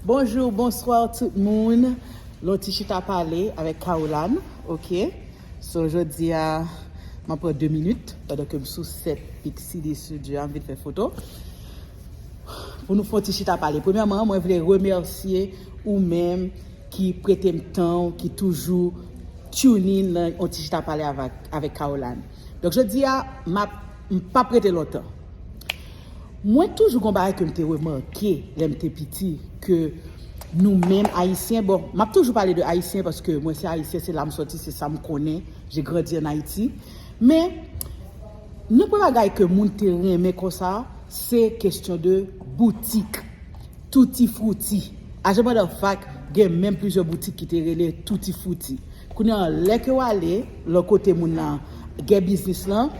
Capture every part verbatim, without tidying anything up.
Bonjou, bonswa tout moun. Lon ti chita pale avèk Caroline, ok? So, jodi a, m ap pran de minit, pandan ke m sou sèt Pixidi Studio, m vin fè foto. Pou nou fè yon ti chita pale. Premyèman, mwen vle remèsye ou menm ki prete m tan w, ki toujou tune in nan yon ti chita pale avèk, avèk Caroline. Donk, jodi a, m ap, m p ap rete lontan. Mwen toujou gon bagay ke m te remake lè m te piti, ke nou menm Ayisyen, bon, m ap toujou pale de Ayisyen paske mwen se Ayisyen, se la m sòti, se sa m konnen, j'ai grandi en Haïti. Men, nan premye bagay ke moun te renmen konsa, se kesyon de boutik. Tutti Frutti. As a matter of fact, gen menm plizyè boutik ki te rele Tutti Frutti. Kounye a, lè ke w ale, lò kote moun nan gen biznis lan,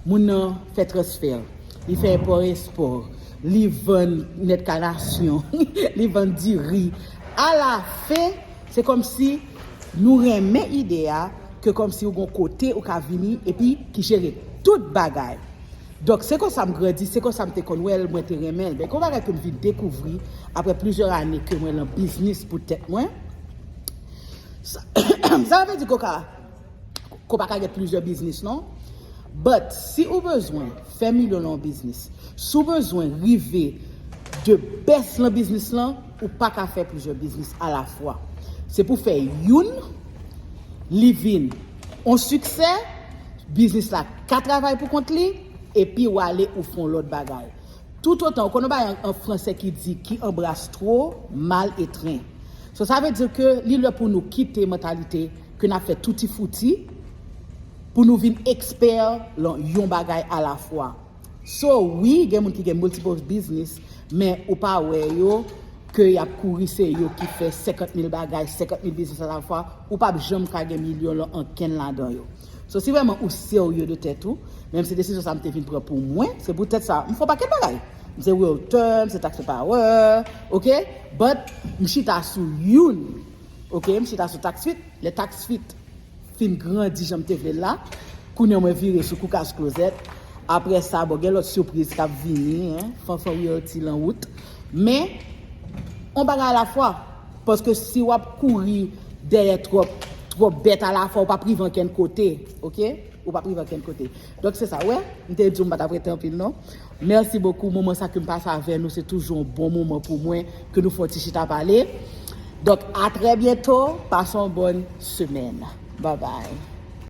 moun nan fè transfè. Li fè enpò ekspò. Li vann nèt kanasyon. Li vann diri. Alafen, se kòmsi nou renmen ide a ke kòmsi ou gon kote ou ka vini epi ki jere tout bagay. Donk, se konsa m grandi, se konsa m te konn wè l, mwen te renmen l. Men, gon bagay ke m vin dekouvri apre plizyè ane ke mwen lan biznis pou tèt mwen. Sa, sa vle di koka, koka pa ka gen plizyè biznis, non? But, si ou bezwen fè milyon lan yon biznis, si ou bezwen rive the best lan biznis lan, ou pa ka fè plizyè biznis alafwa. Se pou fè youn, li vin yon siksè, biznis la ka travay pou kont li, epi w ale ou fè yon lòt bagay. Toutotan, ou konn yon bagay an, an fransè ki di, qui embrasse trop, mal étreint. So, sa vle di ke li lè pou nou kite mantalite ke n ap fè tutti frutti, pou nou vin ekspè lan yon bagay alafwa. So, wi, gen moun ki gen multiple business, men ou pa wè yo ke y ap kouri, se yo ki fè senkant mil bagay, senkant mil biznis alafwa, ou p ap janm ka gen milyon lan ankenn ladan yo. So, si vrèman ou serye de tèt ou, menm si desizyon sa m te vin pran pou mwen, se poutèt sa, m fè yon pakèt bagay. M se realtor, m se tax preparer, ok? But, m chita sou youn, ok? M chita sou tax fit, lè tax fit fin grandi jan m te vle l la, kounye a mwen vire sou koukaz klozèt. Apre sa, bon, gen lòt sipriz k ap vini, en, Fanfan Realty lan wout. Men, yon bagay alafwa. Paske si w ap kouri dèyè twòp, twòp bèt alafwa, ou p ap rive ankenn kote, ok? Ou p ap rive ankenn kote. Donk, se sa, wè, m te di w m pa t ap rete anpil, non. Mèsi bokou. Moman sa ke m pase avè nou, se toujou yon bon moman pou mwen, ke nou fè yon ti chita pale. Donk, a trè byento, pase yon bòn semèn. Bye bye.